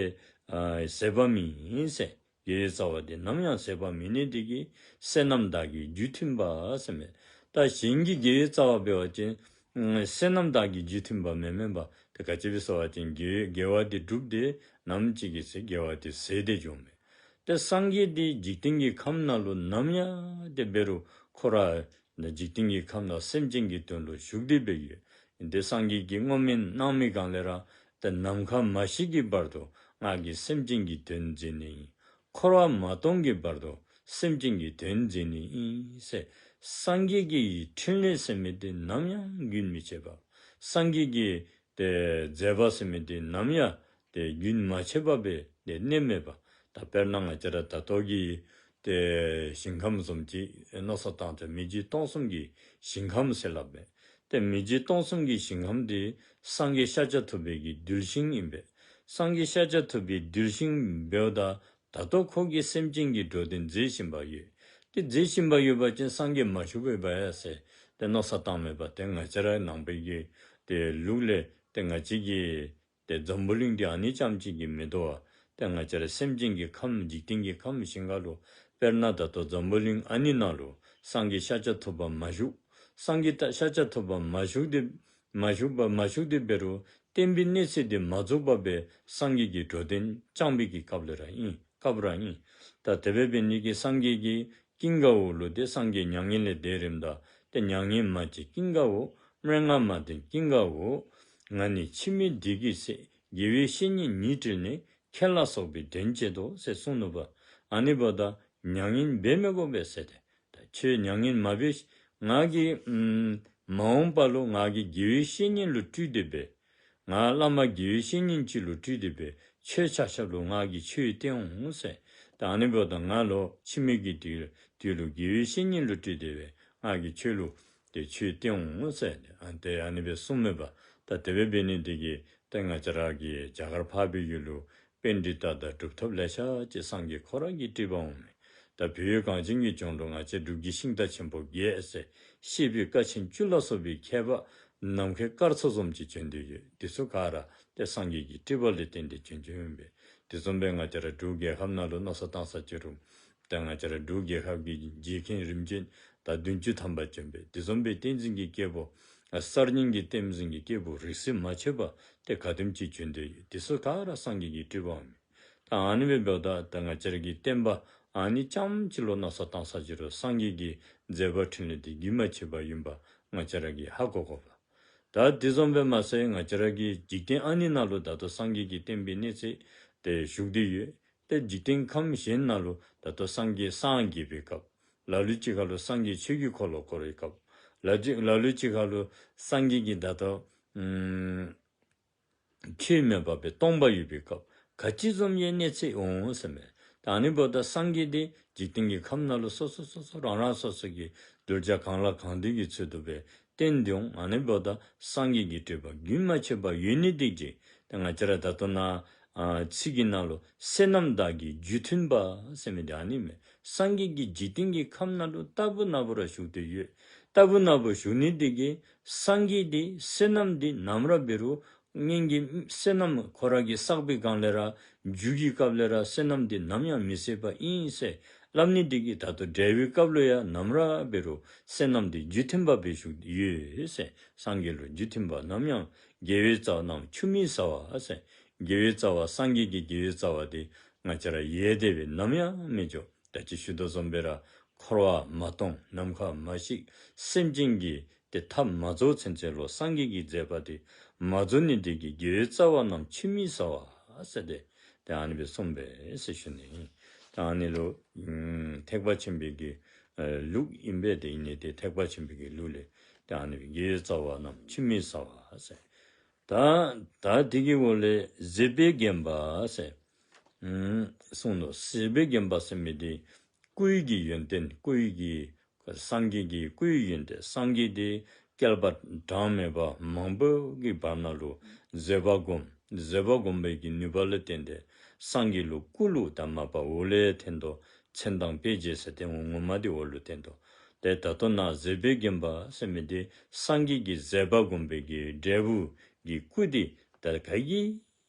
ཨ་ཟད་པ་མེད་ཟེར། དགེ་བའི་རྩ་བ་འདི་ནམ་ཡང་ཟད་པ་མེད་ནི་འདི་གིས་བསོད་ནམས་དག་གི་རྒྱུ་མཐུན་པ་ཟེར་མས། ད་གཞན་གྱི་དགེ་བའི་རྩ་བ་འབད་བ་ཅིན་ཨ་བསོད་ནམས་དག་གི་རྒྱུ་མཐུན་པ་མེན་མེན་པ། ཏེ་ག་ཅི་སྦེ་ཟེར་བ་ཅིན་དགེ་དགེ་བ་འདི་བསྒྲུབས་ཏེ་ནམ་ཅིག་གི་ཚེ་དགེ་བ་འདི་ཟད་དེ་འགྱོཝ་མས། ཏེ་སངས་རྒྱས་འདི་འཇིག་རྟེན་གྱི་ཁམས་ནང་ལུ་ནམ་ཡང་ཏེ་འབད་རུང་ཁོ་ར་འཇིག་རྟེན་གྱི་ཁམས་ནང་སེམས་ཅན་གྱི་དོན་ལུ་བཞུགས་ཏེ་སྦེ་ཡོད། ཏེ་སངས་རྒྱས་ཀྱིས་བསྔོ་སྨོན་གནང་མི་སྒང་ལས་ར་ཏེ་ནམ་མཁའ་མ་ཞིག་གི་བར་དུ་ང་གིས་སེམས་ཅན་གྱི་དོན་མཛད་ནི་ཨིན། འཁོར་བ་མ་སྟོང་གི་བར་དུ་སེམས་ཅན་གྱི་དོན་མཛད་ནི་ཨིན་ཟེར། སངས་རྒྱས་ཀྱི་འཕྲིན་ལས་ཟེར་མི་འདི་ནམ་ཡང་རྒྱུན་མི་ཆད་པ། སངས་རྒྱས་ཀྱི་ཏེ་མཛད་པ་ཟེར་མི་འདི་ནམ་ཡང་ཏེ་རྒྱུན་མ་ཆད་པ་སྦེ་ཏེ་གནས་མེད་པ། ད་དཔེར་ན་ང་བཅས་ར་ད་ལྟོ་གི་ཏེ་ཞིང་ཁམས་བཟུམ་ཅིག་མནོ་བསམ་བཏང་སྟེ་མི་མཇེད་སྟོང་གསུམ་གྱི་ཞིང་ཁམས་ཟེར་སླབ་མས། ཏེ་མི་མཇེད་སྟོང་གསུམ་གྱི་ཞིང་ཁམས་འདི་སངས་རྒྱས་ཤཱཀྱ་ཐུབ་པའི་གི་གདུལ་ཞིང་ཨིན་པས། སངས་རྒྱས་ཤཱཀྱ་ཐུབ་པའི་གདུལ་ཞིང་འབདཝ་ད་ད་ལྟོ་ཁོ་གིས་སེམས་ཅན་གྱི་འགྲོ་དོན་མཛད་བཞིན་པ་ཡོད། ཏེ་མཛད་བཞིན་པ་ཡོད་པ་ཅིན་སངས་རྒྱས་མ་བཞུགས་པས་པ་ཡ་ཟེར་ཏེ་མནོ་བསམ་བཏངམ་མས་པ། ཏེ་ང་བཅས་ར་ནང་པའི་གི་ཏེ་ལུགས་ལས་ཏེ་ང་བཅས་ཀྱི་ཏེ་འཛམ་བུ་གླིང་འདི་ཨ་ནི་རྐྱངམ་གཅིག་གིས་མི་དོ་བ། ཏེ་ང་བཅས་ར་སེམས་ཅན་གྱི་ཁམས་འཇིག་རྟེན་གྱི་ཁམས་ཞིང་ཁམས་ལུ་དཔེར་ན་ད་ལྟོ་འཛམ་བུ་གླིང་ཨ་ནི་ནང་ལུ་སངས་རྒྱས་ཤཱཀྱ་ཐུབ་པ་མ་བཞུགས། སངས་རྒྱས་ད་ཤཱཀྱ་ཐུབ་པ་མ་བཞུགས་ཏེ་མ་བཞུགས་པ་མ་བཞུགས་ཏེ་འབད་རུང་བསྟན་པའི་གནས་ཚད་འདི་མ་རྫོགས་པ་སྦེ་སངས་རྒྱས་ཀྱི་འགྲོ་དོན་བསྐྱངས་པའི་གི་སྐབས་ལས་ར་ཨིན། སྐབས་ར་ཨིན། ད་དེ་སྦེ་འབད་ནི་གིས་སངས་རྒྱས་ཀྱིས་ཀུན་དགའ་བོ་ལུ་ཏེ་སངས་རྒྱས་མྱ་ངན་ལས་འདའ་རནམ་ད་ཏེ་མྱ་ངན་མ་བྱེད་ཀུན་དགའ་བོ། སྨྲེ་སྔགས་མ་འདོན་ཀུན་དགའ་བོ། ང་ནི་འཆི་མེད་བདེ་སྐྱིད་ཟད། དགེ་བའི་བཤེས་གཉེན་ཉིད་བསྒྲལ་ནས། ཁྱེད་ལ་སོགས་པའི་དོན་བྱེད་དོ་ཟེར་གསུངས་ནུག་པ། ཨ་ནི་འབདཝ་ད་མྱ་ངན་འབད་མི་དགོ་པས་ཟེར་ཏེ། ད་ཁྱོད་མྱ་ངན་མ་འབད། ང་གིས་ཨམ་ མ་འོངས་པ་ལུ་ང་གིས་དགེ་བའི་བཤེས་གཉེན་ལུ་སྤྲུལ་ཏེ་སྦེ་ང་བླ་མ་དགེ་བའི་བཤེས་གཉེན་ཅིག་ལུ་སྤྲུལ་ཏེ་སྦེ་ཁྱོད་ཆ་ཁྱབ་ལུ་ང་གིས་ཆོས་བསྟན་འོང་ཟེར། ད་ཨ་ནི་འབདཝ་ད་ང་ལུ་ཕྱི་མའི་གི་དུས་དུས་ལུ་དགེ་བའི་བཤེས་གཉེན་ལུ་སྤྲུལ་ཏེ་སྦེ་ང་གིས་ཁྱོད་ལུ་ཏེ་ཆོས་བསྟན་འོང་ཟེར། ཨ་ཏེ་ཨ་ནི་སྦེ་གསུངམ་མས་པ། ད་དེ་སྦེ་འབད་ནི་དེ་གིས་ཏེ་ང་བཅས་ར་གི་རྒྱ་གར་འཕགས་པའི་ཡུལ་ལུ་པཎྜི་ཏ་དང་གྲུབ་ཐོབ་ལེ་ཤ་ཅིག་སངས་རྒྱས་ཁོ་ར་གི་སྤྲུལ་པ་འོང་མས། ད་བོད་ཡུལ་གངས་ཅན་གྱི་ལྗོངས་ལུ་ང་བཅས་འབྲུག་གི་ཤིང་རྟ་ཆེན་པོ་བརྒྱད་ཟེར་བཤད་པའི་བཀའ་ཆེན་བཅུ་ལ་སོགས་པའི་མཁས་པ་ནམ་མཁའི་སྐར་ཚོགས་བཟུམ་ཅིག་བྱོན་ཏེ་ཡོད། དེ་ཚུ་ག་ར་ཏེ་སངས་རྒྱས་ཀྱི་སྤྲུལ་པ་ལས་བརྟེན་ཏེ་བྱོན་བྱོནམ་ཨིན་པས། དེ་བཟུམ་སྦེ་ང་བཅས་ར་འབྲུག་རྒྱལ་ཁབ་ནང་ལུ་མནོ་བསམ་བཏང་ས་ཅིག་རུང་ད་ང་བཅས་ར་འབྲུག་རྒྱལ་ཁབ་ཀྱི་རྗེ་མཁན་རིམ་བྱོན་ད་བདུན་ཅུ་ཐམ་པ་བྱོན་པས། དེ་བཟུམ་སྦེ་བསྟན་འཛིན་གྱི་སྐྱེས་བུ་ཨ་གསར་རྙིང་གི་བསྟན་འཛིན་གྱི་སྐྱེས་བུ་རིགས་སུ་མ་ཆད་པ་ཏེ་ག་དེམ་ཅིག་བྱོན་ཏེ་ཡོད། དེ་ཚུ་ག་ར་སངས་རྒྱས་ཀྱི་སྤྲུལ་པ་འོང་མས། ད་ཨ་ནི་སྦེ་འབདཝ་ད་ད་ང་བཅས་ར་གི་བསྟན་པ་ཨ་ནི་རྐྱངམ་ཅིག་ལུ་མནོ་བསམ་བཏང་ས་ཅིག་རུང་སངས་རྒྱས་ཀྱི་མཛད་པ་འཕྲིན་ལས་འདི་རྒྱུན་མ་ཆད་པ་ཨིན་པ་ང་བཅས་ར་གིས་ཧ་གོ་དགོ་པས། ད་དེ་བཟུམ་སྦེ་མ་ཚད་ང་བཅས་ར་གི་འཇིག་རྟེན་ཨ་ནི་ནང་ལུ་ད་ལྟོ་སངས་རྒྱས་ཀྱི་བསྟན་པའི་གནས་ཚད་དེ་བཞུགས་ཏེ་ཡོད། ཏེ་འཇིག་རྟེན་ཁམས་གཞན་ནང་ལུ་ད་ལྟོ་སངས་རྒྱས་སངས་རྒྱས་པའི་སྐབས། ལ་ལུ་ཅིག་ཁར་ལུ་སངས་རྒྱས་ཆོས་ཀྱི་འཁོར་ལོ་བསྐོར་བའི་སྐབས། ལ་ཅིག་ལ་ལུ་ཅིག་ཁར་ལུ་སངས་རྒྱས་ཀྱིས་ད་ལྟོ་ཨམ་ཆོས་མེད་པ་སྦེ་སྟོང་པ་ཡོད་པའི་སྐབས། ག་ཅི་བཟུམ་ཡང་གནས་ཚད་འོང་ཟེར་མས། ད་ཨ་ནི་འབདཝ་ད་སངས་རྒྱས་འདི་འཇིག་རྟེན་གྱི་ཁམས་ནང་ལུ་སོ་སོ་སོ་སོ་རང་རང་སོ་སོ་གི་གདུལ་བྱ་གང་ལ་གང་འདུལ་གྱི་ཚུལ་དུ་སྦེ་བསྟན་ཏེ་འོང་། ཨ་ནི་འབདཝ་ད་སངས་རྒྱས་ཀྱི་སྤྲུལ་པ་རྒྱུན་མ་ཆད་པ་ཡོད་ནི་འདི་གིས་ཏེ་ང་བཅས་ར་ད་ལྟོ་ནཱ་ཨ་ཚིག་གི་ནང་ལུ་བསོད་ནམས་དག་གི་རྒྱུ་མཐུན་པ་ཟེར་མི་འདི་ཨ་ནི་མས། སངས་རྒྱས་ཀྱིས་འཇིག་རྟེན་གྱི་ཁམས་ནང་ལུ་རྟག་བུ་ན་བུ་ར་བཞུགས་ཏེ་ཡོད། རྟག་བུ་ན་བུ་བཞུགས་ནི་འདི་གིས་སངས་རྒྱས་འདི་བསོད་ནམས་འདི་ནམ་ར་འབད་རུང་སྔོན་གྱི་བསོད་ནམས་ཁོ་ར་གིས་བསགས་པའི་སྒང་ལས་ར་རྒྱུ་གི་སྐབས་ལས་ར་བསོད་ནམས་འདི་ནམ་ཡང་མི་ཟད་པ་ཨིན་ཟེར་སླབ་ནི་འདི་གིས་ད་ལྟོ་འབྲས་བུའི་སྐབས་ལུ་ཡང་ནམ་ར་འབད་རུང་བསོད་ནམས་འདི་རྒྱུ་མཐུན་པ་སྦེ་བཞུགས་ཡོད་ཟེར། སངས་རྒྱས་ལུ་རྒྱུ་མཐུན་པ་ནམ་ཡང་། དགེ་བའི་རྩ་བ་རྣམས་ཆུད་མི་ཟ་བ་ཟེར། དགེ་བའི་རྩ་བ་སངས་རྒྱས་ཀྱི་དགེ་བའི་རྩ་བ་འདི་ང་བཅས་ར་ཡལ་ཏེ་སྦེ་ནམ་ཡང་མི་འགྱོ། ད་ཅི་ཞུ་དོ་བཟུམ་སྦེ་ར་འཁོར་བ་མ་སྟོངས་ནམ་མཁའ་མ་ཞིག་སེམས་ཅན་གྱི་ཏེ་ཐབས་མ་རྫོགས་ཚུན་ཚོད་ལུ་སངས་རྒྱས་ཀྱི་མཛད་པ་འདི་མ་རྫོགས་ནི་འདི་གིས་དགེ་བའི་རྩ་བ་རྣམས་ཆུད་མི་ཟ་བ་ཟེར་ཏེ་ཏེ་ཨ་ནི་སྦེ་གསུངས་པས་ཟེར་ཞུ་ནི། ཏེ་ཨ་ནི་ལུ་ཨམ་ཐེག་པ་ཆེན་པོའི་གི་ཨ་ལུགས་ཨིན་པས། ཏེ་ཨིན་ནི་འདི་ཐེག་པ་ཆེན་པོའི་གི་ལུགས་ལས་ཏེ་ཨ་ནི་སྦེ་དགེ་བའི་རྩ་བ་རྣམས་ཆུད་མི་ཟ་བ་ཟེར། ད་ད་འདི་གི་འོག་ལས་བཟོད་པས་བརྒྱན་པ་ཟེར་ཨམ་གསུངས་ནུག། བཟོད་པས་བརྒྱན་པ་ཟེར་མི་འདི་སྐུའི་གི་ཡོན་ཏན་སྐུའི་གི་སངས་རྒྱས་ཀྱི་སྐུའི་ཡོན་ཏན་སངས་རྒྱས་འདི་བསྐལ་པ་གྲངས་མེད་པ་མང་པོ་གི་བར་ན་ལུ་བཟོད་པ་བསྒོམ། བཟོད་པ་བསྒོམ་པའི་གི་ནུས་པ་ལུ་བརྟེན་ཏེ་སངས་རྒྱས་ལུ་སྐུ་ལུ་ད་མ་པ་འོག་ལས་འཐོན་དོ། མཚན་དང་དཔེ་བྱད་ཟེར་ཏེ་ངོ་མ་འདི་འོག་ལུ་འཐོན་དོ། ཏེ་ད་ལྟོ་ནཱ་བཟོད་པས་བརྒྱན་པ་ཟེར་མི་འདི་སངས་རྒྱས་ཀྱི་བཟོད་པ་བསྒོམ་པའི་གི་འབྲས་བུ་གི་སྐུ་འདི་ད་ག་གིས་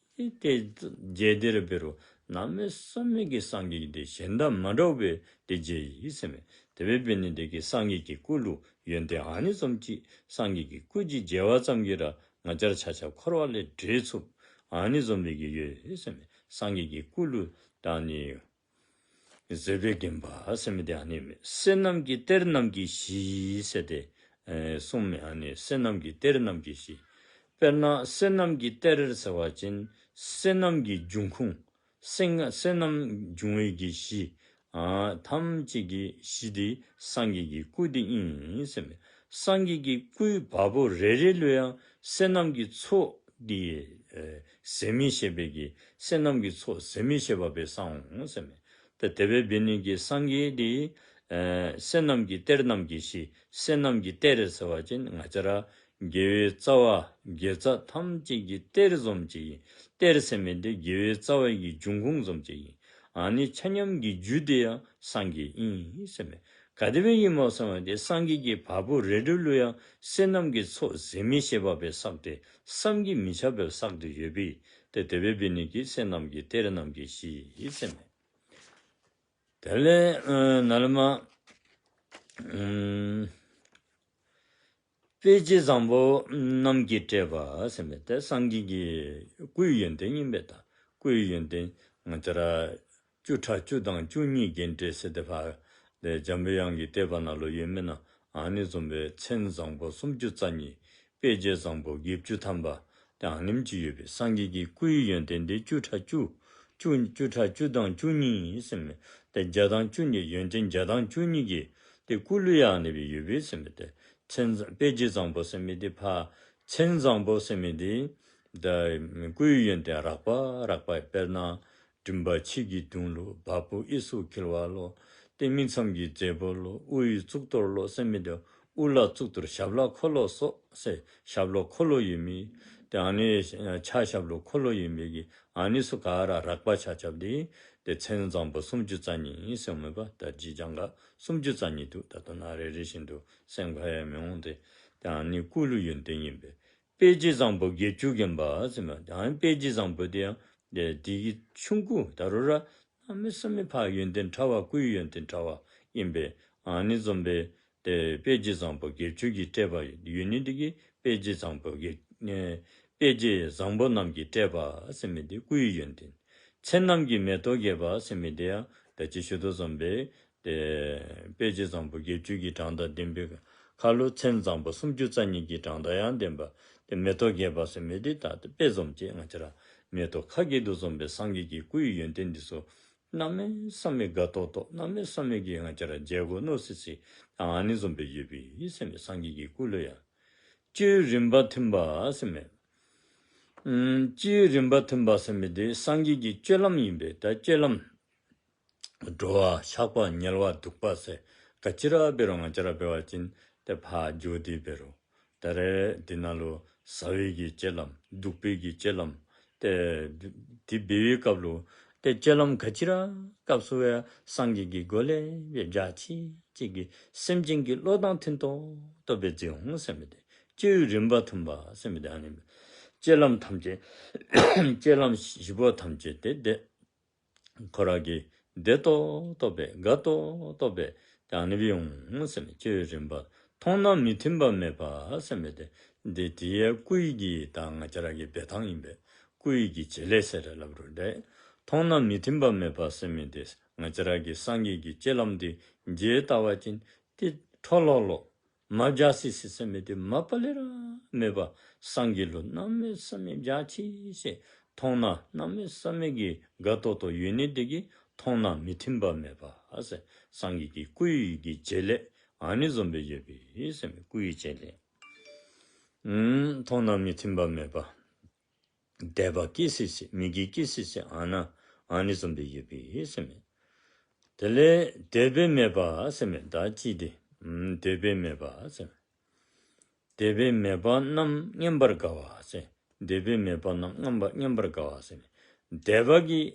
ཏེ་མཇལ་ཏེ་ར་འབད་རུང་གནམ་མེད་ས་མེད་ཀྱི་སངས་རྒྱས་འདི་གཞན་དང་མ་འདྲཝ་སྦེ་ཏེ་མཇལ་ཡི་ཟེར་མས། དེ་སྦེ་འབད་ནི་འདི་གིས་སངས་རྒྱས་ཀྱི་སྐུ་ལུ་ཡོན་ཏན་ཨ་ནི་བཟུམ་ཅིག་སངས་རྒྱས་ཀྱི་སྐུ་ཅིག་མཇལ་བ་ཙམ་གྱིས་ར་ང་བཅས་ར་ཆ་ཁྱབ་འཁོར་བ་ལས་བསྒྲལ་ཚུགས། ཨ་ནི་བཟུམ་སྦེ་གི་ཡོད་ཟེར་མས། སངས་རྒྱས་ཀྱི་སྐུ་ལུ་ད་ནི་བཟོད་པས་བརྒྱན་པ་ཟེར་མི་འདི་ཨ་ནི་མས། བསོད་ནམས་ཀྱི་གཏེར་རྣམས་ཀྱི་གཞི་ཟེར་ཏེ་ཨེ་གསུངས་མས། ཨ་ནི་བསོད་ནམས་ཀྱི་གཏེར་རྣམས་ཀྱི་གཞི། དཔེར་ན་བསོད་ནམས་ཀྱི་གཏེར་ཟེར་བ་ཅིན་བསོད་ནམས་ཀྱི་འབྱུང་ཁུངས། བསོད་བསོད་ནམས་འབྱུང་བའི་གི་གཞི་ཨ་ཐམས་ཅད་ཀྱི་གཞི་འདི་སངས་རྒྱས་ཀྱི་སྐུ་འདི་ཨིན་ཟེར་མས། སངས་རྒྱས་ཀྱི་སྐུའི་བ་སྤུ་རེ་རེ་ལུ་ཡང་བསོད་ནམས་ཀྱི་ཚོགས་འདི་ཨེ་ཟད་མི་ཤེས་པའི་གི་བསོད་ནམས་ཀྱི་ཚོགས་ཟད་མི་ཤེས་པ་སྦེ་བསགས་འོང་ཟེར་མས། ཏེ་དེ་སྦེ་འབད་ནི་གི་སངས་རྒྱས་འདི་ཨེ་བསོད་ནམས་ཀྱི་གཏེར་རྣམས་ཀྱི་གཞི། བསོད་ནམས་ཀྱི་གཏེར་ཟེར་བ་ཅིན་ང་བཅས་ར་དགེ་བའི་རྩ་བ་དགེ་རྩ་ཐམས་ཅད་ཀྱི་གཏེར་བཟུམ་ཅིག་ཨིན། གཏེར་ཟེར་མི་འདི་དགེ་བའི་རྩ་བའི་གི་འབྱུང་ཁུངས་བཟུམ་ཅིག་ཨིན། ཨ་ནི་ཆ་མཉམ་གྱི་རྒྱུ་འདི་ཡང་སངས་རྒྱས་ཨིན་ཟེར་མས། ག་དེ་སྦེ་ཨིན་མོ་ཟེར་བ་ཅིན་སངས་རྒྱས་ཀྱི་བ་སྤུ་རེ་རེ་ལུ་ཡང་བསོད་ནམས་ཀྱི་ཚོགས་ཟད་མི་ཤེས་པ་སྦེ་བསགས་ཏེ་བསམ་གྱིས་མི་ཁྱབ་པ་བསགས་ཏེ་ཡོད་པས། ཏེ་དེ་སྦེ་འབད་ནི་གི་བསོད་ནམས་ཀྱི་གཏེར་རྣམས་ཀྱི་གཞི་ཟེར་མས། དེ་ལས་ཨ་ནཱ་ལས་མར་ཨམ་དཔེ་བྱད་བཟང་པོ་རྣམས་ཀྱིས་སྤྲས་པ་ཟེར་མས། ཏེ་སངས་རྒྱས་ཀྱི་སྐུའི་ཡོན་ཏན་ཨིན་པས། ད་སྐུའི་ཡོན་ཏན་ང་བཅས་ར་བཅུ་ཕྲག་བཅུ་དང་བཅུ་གཉིས་རྒྱན་སྤྲས་ཟེར་ཏེ་ཕར་ཏེ་འཇམ་པའི་དབྱངས་ཀྱི་བསྟོད་པ་ནང་ལུ་ཡོད་མེན་ན། ཨ་ནི་བཟུམ་སྦེ་མཚན་བཟང་པོ་སུམ་ཅུ་རྩ་གཉིས། དཔེ་བྱད་བཟང་པོ་བརྒྱད་ཅུ་ཐམ་པ། ཏེ་ཨ་ནེམ་ཅིག་ཡོད་པས། སངས་རྒྱས་ཀྱི་སྐུའི་ཡོན་ཏན་འདི་བཅུ་ཕྲག་བཅུ། བཅུ་བཅུ་ཕྲག་བཅུ་དང་བཅུ་གཉིས་ཟེར་མས། ཏེ་བརྒྱ་དང་བཅུ་གཉིས་ཡོན་ཏན་བརྒྱ་དང་བཅུ་གཉིས་ཀྱི་ཏེ་སྐུ་ལུ་ཡང་ཨ་ནི་སྦེ་ཡོད་པས་ཟེར་མས། ཏེ་ མཚན་དཔེ་བྱད་བཟང་པོ་ཟེར་མི་འདི་ཕར་མཚན་བཟང་པོ་ཟེར་མི་འདི་ད་སྐུའི་ཡོན་ཏན་རགས་པ་རགས་པ་དཔེར་ན་མགྲིན་པ་ཆོས་ཀྱི་དུང་ལུ། བ་སྤུ་གཡས་སུ་འཁྱིལ་བ་ལོ། ཏེ་སྨིན་མཚམས་ཀྱི་མཛོད་སྤུ་ལོ། དབུ་ཡི་གཙུག་ཏོར་ལོ་ཟེར་མི་འདི་དབུ་ལ་གཙུག་ཏོར་ཞབས་ལ་འཁོར་ལོ་སོགས་ཟེར་ཞབས་ལ་འཁོར་ལོ་ཡོད་མི། ཏེ་ཨ་ནི་ཕྱག་ཞབས་ལ་འཁོར་ལོ་ཡོད་མི་གི་ཨ་ནི་ཚུ་ག་ར་རགས་པ་ཆ་ཁྱབ་འདི་ཏེ་མཚན་བཟང་པོ་སུམ་ཅུ་རྩ་གཉིས་ཟེར་མི་པ་ད་རྗེ་འཆང་ག་སུམ་ཅུ་རྩ་གཉིས་འདུག། ད་ལྟོ་ན་རེ་རེ་བཞིན་དུ་སེམས་ཁར་ཡང་མི་འོང་སྟེ། ཏེ་ཨ་ནི་སྐུ་ལུ་ཡོན་ཏན་ཨིན་པས། དཔེ་བྱད་བཟང་པོ་བརྒྱད་ཅུ་བརྒྱན་པ་ཟེར་མི་ཨ་ནི་དཔེ་བྱད་བཟང་པོ་འདི་ཡང་ཏེ་དེ་གི་ཆུང་ཀུ་ད་རུང་ར་གནམ་མེད་ས་མེད་ཕར་ཡོན་ཏན་ཕྲ་བ་སྐུའི་ཡོན་ཏན་ཕྲ་བ་ཨིན་པས། ཨ་ནི་བཟུམ་སྦེ་ཏེ་དཔེ་བྱད་བཟང་པོ་བརྒྱད་ཅུ་གིས་སྤྲས་པ་ཡོད་ནི་འདི་གིས་དཔེ་བྱད་བཟང་པོ་བརྒྱད་ཨེ་དཔེ་བྱད་བཟང་པོ་རྣམས་ཀྱིས་སྤྲས་པ་ཟེར་མི་འདི་སྐུའི་ཡོན་ཏན། མཚན་རྣམས་ཀྱི་མེ་ཏོག་རྒྱས་པ་ཟེར་མི་འདི་ཡང་ད་ཅི་ཞུ་དོ་བཟུམ་སྦེ་ཏེ་དཔེ་བྱད་བཟང་པོ་བརྒྱད་ཅུ་གི་གྲངས་དང་ལྡན་པའི་ཁར་ལུ་མཚན་བཟང་པོ་སུམ་ཅུ་རྩ་གཉིས་ཀྱི་གྲངས་དང་ཡང་ལྡན་པ། ཏེ་མེ་ཏོག་རྒྱས་པ་ཟེར་མི་འདི་ད་དཔེ་བཟུམ་ཅིག་ང་བཅས་ར་མེ་ཏོག་ཁ་གི་དོ་བཟུམ་སྦེ་སངས་རྒྱས་ཀྱི་སྐུའི་ཡོན་ཏན་འདི་ཚུ་གནམ་མེད་ས་མེད་དགའ་ཏོག་ཏོ་གནམ་མེད་ས་མེད་ཀྱི་ང་བཅས་ར་མཇལ་དགོ་མནོ་སི་སི་ཨ་ནི་བཟུམ་སྦེ་ཡོད་པས་ཟེར་མི་སངས་རྒྱས་ཀྱི་སྐུ་ལུ་ཡང་། སྤྱོད་ཡུལ་རིམ་པ་མཐུན་པ་ཟེར་མི་ཨུམ་སྤྱོད་ཡུལ་རིམ་པ་མཐུན་པ་ཟེར་མི་འདི་སངས་རྒྱས་ཀྱི་སྤྱོད་ལམ་ཨིན་པས། ད་སྤྱོད་ལམ་འགྲོ་བ་འཆག་པ་ཉལ་བ་འདུག་པ་ཟེར་ག་ཅི་ར་འབད་རུང་ང་བཅས་ར་འབད་བ་ཅིན་ཏེ་ཕར་འགྱོ་སྟེ་འབད་རུང་ད་རེས་འདི་ནང་ལུ་ཟ་བའི་གི་སྤྱོད་ལམ་འདུག་པའི་གི་སྤྱོད་ལམ་ཏེ་འདི་འབད་བའི་སྐབས་ལུ་ཏེ་སྤྱོད་ལམ་ག་ཅི་ར་སྐབས་སུ་ཡང་སངས་རྒྱས་ཀྱི་སྒོ་ལས་འབད་འཇའ་ཆི་ཆི་གི་སེམས་ཅན་གྱི་བློ་དང་མཐུན་ཏོག་ཏོ་སྦེ་འཛིན་འོང་ཟེར་མི་འདི་སྤྱོད་ཡུལ་རིམ་པ་མཐུན་པ་ཟེར་མི་འདི་ཨ་ནི་སྤྱོད་ལམ་ཐམས་ཅད་སྤྱོད་ལམ་བཞི་པོ་ཐམས་ཅད་ཏེ་ཏེ་ཁོ་ར་གིས་བདེ་ཏོག་ཏོ་སྦེ་དགའ་ཏོག་ཏོ་སྦེ་ཏེ་ཨ་ནི་སྦེ་འོང་ཟེར་མི་སྤྱོད་ཡུལ་རིམ་པ། མཐོང་ན་མི་མཐུན་པ་མེད་པ་ཟེར་མི་འདི་འདི་དེ་ཡང་སྐུ་ཡི་གི་ད་ང་བཅས་ར་གི་འབད་ཐངས་ཨིན་པས། སྐུ་ཡི་གི་བྱེད་ལས་ཟེར་ར་སླབ་རུང་འདི་མཐོང་ན་མི་མཐུན་པ་མེད་པ་ཟེར་མི་འདི་ང་བཅས་ར་གི་སངས་རྒྱས་ཀྱི་སྤྱོད་ལམ་འདི་མཇལ་བལྟ་བ་ཅིན་ཏེ་འཕྲོ་ལོག་ལོག་མ་འཇའ་སི་སི་ཟེར་མི་འདི་མ་པ་ལས་ར་མེད་པ་སངས་རྒྱས་ལུ་གནམ་མེད་ས་མེད་འཇའ་ཆི་ཆི་མཐོང་ན་གནམ་མེད་ས་མེད་ཀྱི་དགའ་ཏོག་ཏོ་ཡོད་ནི་འདི་གིས་མཐོང་ན་མི་མཐུན་པ་མེད་པ་ཟེར་སངས་རྒྱས་ཀྱི་སྐུ་ཡི་གི་བྱེད་ལས་ཨ་ནི་བཟུམ་སྦེ་ཡོད་པས་ཟེར་མི་སྐུ་ཡི་བྱེད་ལས། ཨུམ་མཐོང་ན་མི་མཐུན་པ་མེད་པ། དད་པ་སྐྱེ་སི་སི་མི་དགེ་སྐྱེ་སི་སི་ཨ་ནཱ་ཨ་ནི་བཟུམ་སྦེ་ཡོད་པས་ཟེར་མི། དེ་ལས་དད་པས་མོས་པ་ཟེར་མི་ད་ཅི་འདི་ཨུམ་དད་པས་མོས་པ་ཟེར་མི། དད་པས་མོས་པ་རྣམས་མངོན་པར་དགའ་བ་ཟེར། དད་པས་མོས་པ་རྣམས་མངོན་པར་མངོན་པར་དགའ་བ་ཟེར་མི། དད་པ་གིས་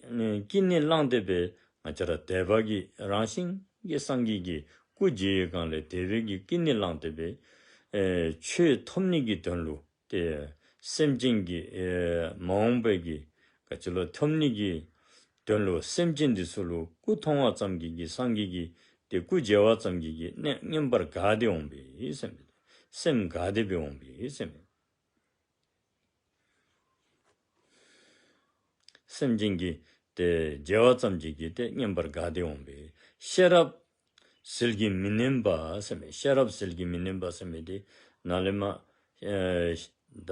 ཀུན་ནས་བསླངས་ཏེ་སྦེ་ང་བཅས་ར་དད་པ་གིས་རང་བཞིན་གྱིས་སངས་རྒྱས་ཀྱི་སྐུ་མཇལ་བའི་སྒང་ལས་དད་པ་གིས་ཀུན་ནས་བསླངས་ཏེ་སྦེ་ཨེ་ཆོས་ཐོབ་ནི་གི་དོན་ལུ་ཏེ་སེམས་ཅན་གྱི་ཨེ་མ་འོངས་པའི་གི་ག་ཅི་ལོ་ཐོབ་ནི་གི་དོན་ལུ་སེམས་ཅན་འདི་ཚུ་ལུ་སྐུ་མཐོང་བ་ཙམ་གྱིས་ཀྱིས་སངས་རྒྱས་ཀྱི་ཏེ་སྐུ་མཇལ་བ་ཙམ་གྱིས་ཀྱིས་གནས་མངོན་པར་དགའ་སྟེ་འོང་པས་ཟེར་མི། སེམས་དགའ་སྟེ་སྦེ་འོང་པས་ཟེར་མི། སེམས་ཅན་གྱི་ཏེ་མཇལ་བ་ཙམ་གྱིས་ཀྱིས་ཏེ་མངོན་པར་དགའ་སྟེ་འོང་པས། ཤེས་རབ་ཟིལ་གྱིས་མི་ནོན་པ་ཟེར་མི། ཤེས་རབ་ཟིལ་གྱིས་མི་ནོན་པ་ཟེར་མི་འདི་ནཱ་ལས་མར་ཨེ་ད་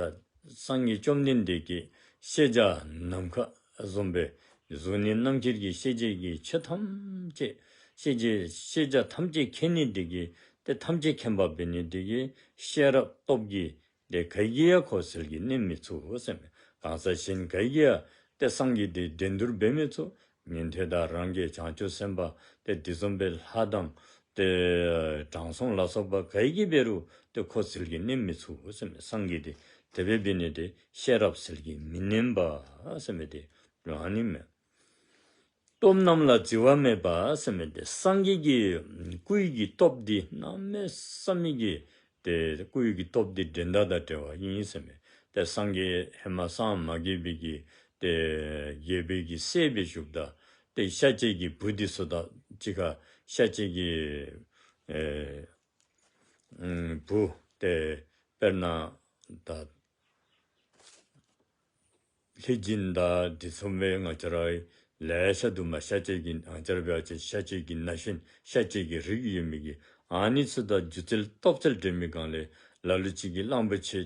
སངས་རྒྱས་བཅོམ་ལྡན་འདས་ཀྱིས་ཤེས་བྱ་ནམ་མཁའ་བཟུམ་སྦེ་གཟུགས་ནས་རྣམ་མཁྱེན་གྱི་ཤེས་བྱའི་གི་ཆོས་ཐམས་ཅད་ཤེས་བྱ་ཤེས་བྱ་ཐམས་ཅད་མཁྱེན་ནི་འདི་གིས་ཏེ་ཐམས་ཅད་མཁྱེན་པ་འབད་ནི་འདི་གིས་ཤེས་རབ་སྟོབས་ཀྱིས་ཏེ་ག་གིས་ཡང་ཁོ་ཟིལ་གྱིས་གནོན་མི་ཚུགས་ཟེར་མི། གང་ཟག་གཞན་ག་གིས་ཡང་ཏེ་སངས་རྒྱས་འདི་འགྲན་བསྡུར་འབད་མི་ཚུགས། ཉན་ཐོས་དང་རང་རྒྱལ་བྱང་ཆུབ་སེམས་དཔའ་ཏེ་དེ་བཟུམ་སྦེ་ལྷ་དང་ཏེ་དྲང་སྲོང་ལ་སོགས་པ་ག་གིས་འབད་རུང་ཏེ་ཁོ་ཟིལ་གྱིས་གནོན་མི་ཚུགས་ཟེར་མི། སངས་རྒྱས་འདི་དེ་སྦེ་འབད་ནི་འདི་ཤེས་རབ་ཟིལ་གྱིས་མི་ནོན་པ་ཟེར་མི་འདི་ཨ་ནི་མས། སྟོབས་རྣམས་ལ་བརྫི་བ་མེད་པ་ཟེར་མི་འདི་སངས་རྒྱས་ཀྱི་སྐུ་ཡི་གི་སྟོབས་འདི་གནམ་མེད་ས་མེད་ཀྱི་ཏེ་སྐུ་ཡི་གི་སྟོབས་འདི་འགྲན་ཟླ་དང་བྲལ་བ་ཨིན་ཟེར་མི། ཏེ་སངས་རྒྱས་ཧེ་མ་སངས་མ་རྒྱས་པའི་གི་ཏེ་རྒྱལ་པོའི་གི་སྲས་སྦེ་བཞུགསཔ་ད་ཏེ་ཤཱཀྱའི་གི་བུ་འདི་ཚུ་དང་གཅིག་ཁར་ཤཱཀྱའི་གི་ཨེ་ཨུམ་བུ་ཏེ་དཔེར་ན་ད་ལྷས་སྦྱིན་དང་དེ་བཟུམ་སྦེ་ང་བཅས་ར་ལེ་ཤ་འདུག་མས། ཤཱཀྱའི་གི་ང་བཅས་ར་འབད་བ་ཅིན་ཤཱཀྱའི་གི་ན་གཞོན་ཤཱཀྱའི་གི་རིགས་ཡོད་མི་གི་ཨ་ནི་ཚུ་དང་སྒྱུ་རྩལ་སྟོབས་རྩལ་འགྲན་པའི་སྒང་ལས་ལ་ལུ་ཅིག་གིས་གླང་པོ་ཆེ་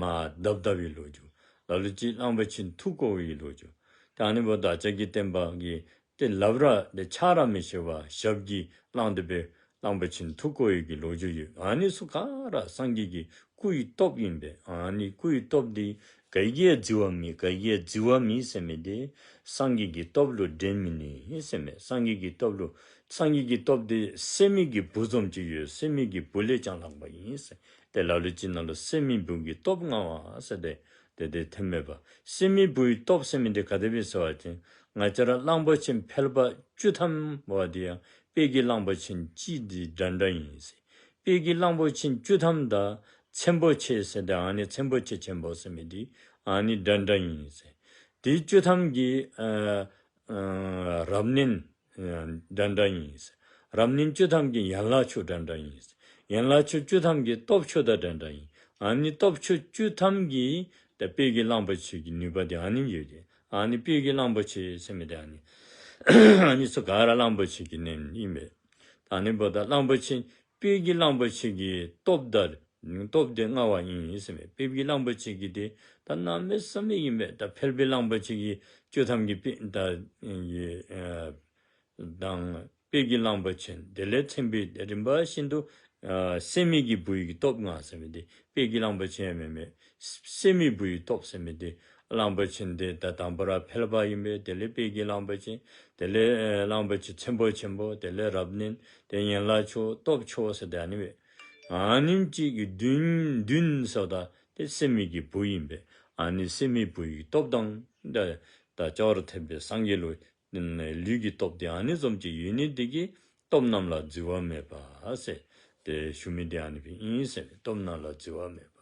མར་བརྡབ་བརྡབ་པའི་ལོ་རྒྱུས། ལ་ལུ་ཅིག་གླང་པོ་ཆེ་མཐུ་བསྐོར་བའི་ལོ་རྒྱུས། ད་ཨ་ནི་འབདཝ་ད་ཤཱཀྱའི་བསྟན་པ་གི་ཏེ་ལགཔ་ར་ཏེ་ཕྱག་ར་མི་ཤེས་པར་ཞབས་ཀྱིས་བླངས་ཏེ་སྦེ་ གླང་པོ་ཆེ་ཐུགས་དགོ་ཡི་གི་ལོ་རྒྱུས་ཡོད། ཨ་ནི་ཚུ་ག་ར་སངས་རྒྱས་ཀྱི་སྐུའི་སྟོབས་ཨིན་པས། ཨ་ནི་སྐུའི་སྟོབས་འདི་ག་གིས་ཡང་བརྫི་བ་མེད། ག་གིས་ཡང་བརྫི་བ་མེད་ཟེར་མི་འདི་སངས་རྒྱས་ཀྱི་སྟོབས་ལུ་འགྲན་མི་ནུས་ཟེར་མས། སངས་རྒྱས་ཀྱི་སྟོབས་ལུ་སངས་རྒྱས་ཀྱི་སྟོབས་འདི་སད་མི་གི་བུ་ཙམ་ཅིག་ཡོད། སད་མི་གི་བུ་ལས་ཀྱང་ལྷག་པ་ཨིན་ཟེར། ཏེ་ལ་ལུ་ཅིག་ནང་ལུ་སད་མི་བུ་གི་སྟོབས་མངའ་བ་ཟེར་ཏེ་ཏེ་ཏེ་ཐོནམ་མས་པ། སད་མི་བུའི་སྟོབས་ཟེར་མི་འདི་ག་དེ་སྦེ་ཟེར་བ་ཅིན་ང་བཅས་ར་གླང་པོ་ཆེ་ཕལ་པ་བཅུ་ཐམ་འབད་དེ་ཡང་དཔལ་གྱི་གླང་པོ་ཆེ་གཅིག་འདི་འདྲན་འདྲ་ཨིན་ཟེར། དཔལ་གྱི་གླང་པོ་ཆེ་བཅུ་ཐམ་དང་ཚན་པོ་ཆེ་ཟེར་ཏེ་ཨ་ནི་ཚན་པོ་ཆེ་ཆེན་པོ་ཟེར་མི་འདི་ཨ་ནི་འདྲན་འདྲ་ཨིན་ཟེར། དེ་བཅུ་ཐམ་གྱི་ཨ་ཨ་རབ་གནོན་ཨ་འདྲན་འདྲ་ཨིན་ཟེར། རབ་གནོན་བཅུ་ཐམ་གྱི་ཡན་ལག་མཆོག་འདྲན་འདྲ་ཨིན་ཟེར། ཡན་ལག་མཆོག་བཅུ་ཐམ་གྱི་སྟོབས་མཆོག་དང་འདྲན་འདྲ་ཨིན། ཨ་ནི་སྟོབས་མཆོག་བཅུ་ཐམ་གྱི་ད་དཔལ་གྱི་གླང་པོ་ཆེ་གི་ནུས་པ་འདི་ཨ་ནི་ཡོད་དེ། ཨ་ནི་དཔལ་གྱི་གླང་པོ་ཆེ་ཟེར་མི་འདི་ཨ་ནི་ཨ་ནི་ཚུ་ག་ར་གླང་པོ་ཆེ་གི་གནོན་ཨིན་པས། ཨ་ནི་འབདཝ་ད་གླང་པོ་ཆེ་དཔལ་གྱི་གླང་པོ་ཆེ་གི་སྟོབས་དང་སྟོབས་འདི་མངའ་བ་ཨིན་ཟེར་མས། དཔལ་གྱི་གླང་པོ་ཆེ་གི་འདི་ད་གནམ་མེད་ས་མེད་ཨིན་པས། ད་ཕལ་པའི་གླང་པོ་ཆེ་གི་བཅུ་ཐམ་གྱི་དཔལ་ད་ཨ་དང་དཔལ་གྱི་གླང་པོ་ཆེ་དེ་ལས་ཚན་པའི་རིམ་པ་བཞིན་དུ་ཨ་སད་མི་གི་བུ་ཡི་གི་སྟོབས་མངའ་ཟེར་མི་འདི་དཔལ་གྱི་གླང་པོ་ཆེ་ཡང་མེན་མས། སད་མི་བུ་ཡི་སྟོབས་ཟེར་མི་འདི་གླང་པོ་ཆེ་འདི་ད་དང་པ་ར་ཕལ་པ་ཨིན་པས། དེ་ལས་དཔལ་གྱི་གླང་པོ་ཆེ། དེ་ལས་ཨེ་གླང་པོ་ཆེ་ཚན་པོ་ཆེན་པོ། དེ་ལས་རབ་གནོན། དེ་ཡན་ལག་མཆོག་སྟོབས་མཆོག་ཟེར་ཏེ་ཨ་ནི་སྦེ་ཨ་ནི་ཅིག་གི་བདུན་བདུན་ཟེརཝ་ད་ཏེ་སད་མི་གི་བུ་ཨིན་པས། ཨ་ནི་སད་མི་བུ་ཡི་སྟོབས་དང་ད་ད་ཅོག་ར་འཐདཔ་སྦེ་སངས་རྒྱས་ལུ་ལུས་ཀྱི་སྟོབས་འདི་ཨ་ནི་བཟུམ་ཅིག་ཡོད་ནི་འདི་གིས་སྟོབས་རྣམས་ལ་བརྫི་བ་མེད་པ་ཟེར་ཏེ་ཞུ་མི་འདི་ཨ་ནི་སྦེ་ཨིན་ཟེར། སྟོབས་རྣམས་ལ་བརྫི་བ་མེད་པ།